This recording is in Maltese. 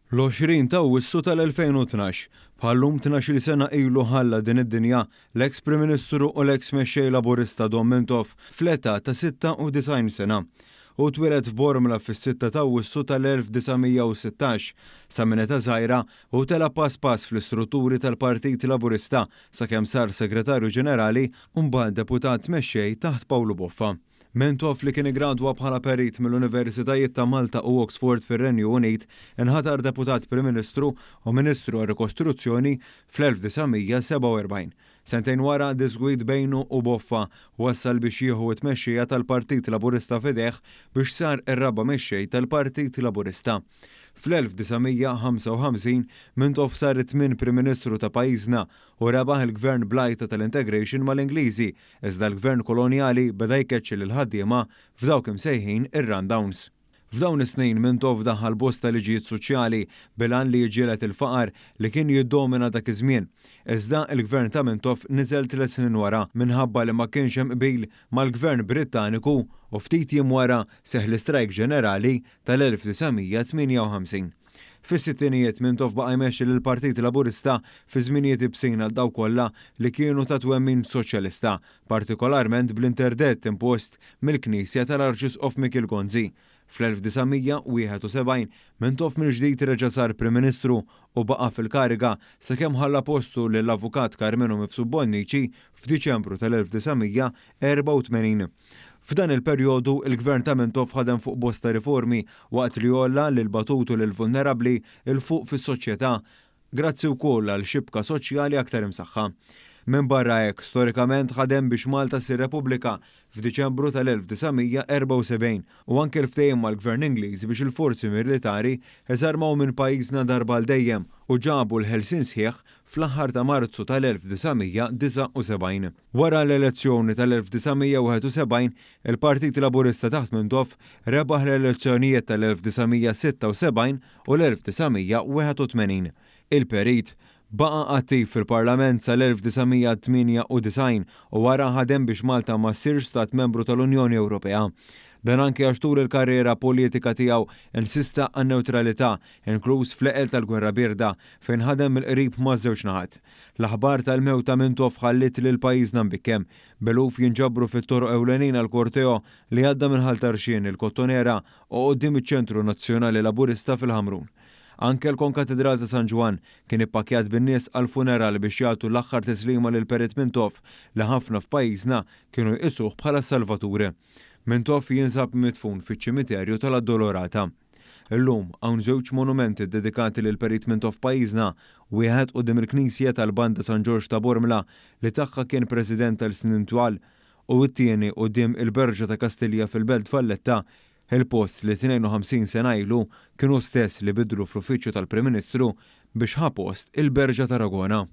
L-20 ta' Awwissu tal-2012, bħal-lum 12-il sena ilu ħalla din id-dinja l-eks Prim Ministru u l-eks Mexxej Laburista Dom Mintoff fl-età ta' 96 sena. Hu twieled f'Bormla fis-sitta ta' Awwissu tal-1916. Sa minn età żgħira, hu tela' pass pass fl-istrutturi tal-Partit Laburista sakemm sar Segretarju Ġenerali u mbagħad Deputat Mexxej taħt Pawlu Boffa. Mintoff li kien iggradwa bħala perit mill-Universitajiet ta' Malta u Oxford fir-Renju Unit, inħatar Deputat Prim Ministru u Ministru għar-Rikostruzzjoni fl-1947. Sentejn wara, diżgwid bejnu u Boffa wassal biex jieħu t-tmexxija tal-Partit Laburista f'idejh biex sar ir-raba' mexxej tal-Partit Laburista. Fl-1955, Mintoff sar it-tmien Prim Ministru ta' pajjiżna u rebaħ il-Gvern bl-għajta tal-integration mal-Ingliżi Iżda l-gvern kolonjali beda jkeċċi lill-ħaddiema f'dawk imsejħin ir-rundowns. F'dawn is-snin Mintoff daħħal bosta liġijiet soċjali bil-għan li jiġġieled il-faqar li kien jiddomina dak iż-żmien. Iżda il-gvern ta' Mintoff niżel tliet snin wara minħabba li ma kienx hemm qbil mal-gvern Brittaniku u ftit jiem wara seħħ l-istrajk ġenerali tal-1958. Fis-sittinijiet, Mintoff baqa' jmexxi lill-Partit Laburista fi żminijiet ibsin għal dawk kollha li kienu ta' twemmin soċjalista, partikolarment bl-interdett impost mill-Knisja tal-Arċisqof Mikiel Gonzi. Fl-1971, Mintoff mill-ġdid reġa' sar Prim Ministru u baqa' fil-kariga sakemm ħalla postu lill-Avukat Karmenu Mifsud Bonnici f'Diċembru tal-1984. F'dan il-perjodu, il-Gvern ta' Mintoff ħadem fuq bosta riformi waqt li għolla lill-batut u lill-vulnerabbli 'l fuq fis-soċjetà, grazzi wkoll għal xibka soċjali aktar imsaħħa. Minbarra hekk, storikament ħadem biex Malta ssir Repubblika f'Diċembru tal-1974 u anke l-ftehim mal-Gvern Ingliż biex il-forzi militari żarmaw minn pajjiżna darba għal dejjem u ġabu l-ħelsien sħiħ fl-aħħar ta' Marzu tal-1979. Wara l-elezzjoni tal-1971, il-Partit Laburista taħt Mintoff rebaħ l-elezzjonijiet tal-1976 u l-1981. Il-Perit baqa' attiv fil-Parlament sal-1998 u wara ħadem biex Malta ma ssirx stat membru tal-Unjoni Ewropea. Dan anki għax tul il-karriera politika tiegħu insista għan-newtralità, inkluż fl-eqel tal-Gwerra Bierda, fejn ħadem mill-qrib maż-żewġ naħat. L-aħbar tal-mewt ta' Mintoff ħalliet lil pajjiżna mbikkem, b'eluf jinġabru fit-toroq ewlenin għall-korteo li għadda minn Ħal Tarxien, il-Kottonera u quddiem iċ-Ċentru Nazzjonali Laburista fil-Ħamrun. Anke l-Konkatidral ta' San Ġwann kien ippakkjat bin-nies għall-funeral biex jagħtu l-aħħar tislima lil Perit Mintoff li ħafna f'pajjiżna kienu jqisuh bħala s-salvatur. Mintoff jinsab midfun fiċ-ċimiterju tal-Addolorata. Illum hawn żewġ monumenti ddedikati lil Perit Mintoff f'pajjiżna, wieħed quddiem il-Knisja tal-Banda San Ġorġ ta' Bormla li tagħha kien President għal snin twal u t-tieni quddiem il-Berġa ta' Kastilja fil-Belt Valletta, il-post li 52 sena ilu kien hu stess li biddlu fl-Uffiċċju tal-Prim Ministru biex ħa post il-Berġa t'Aragona.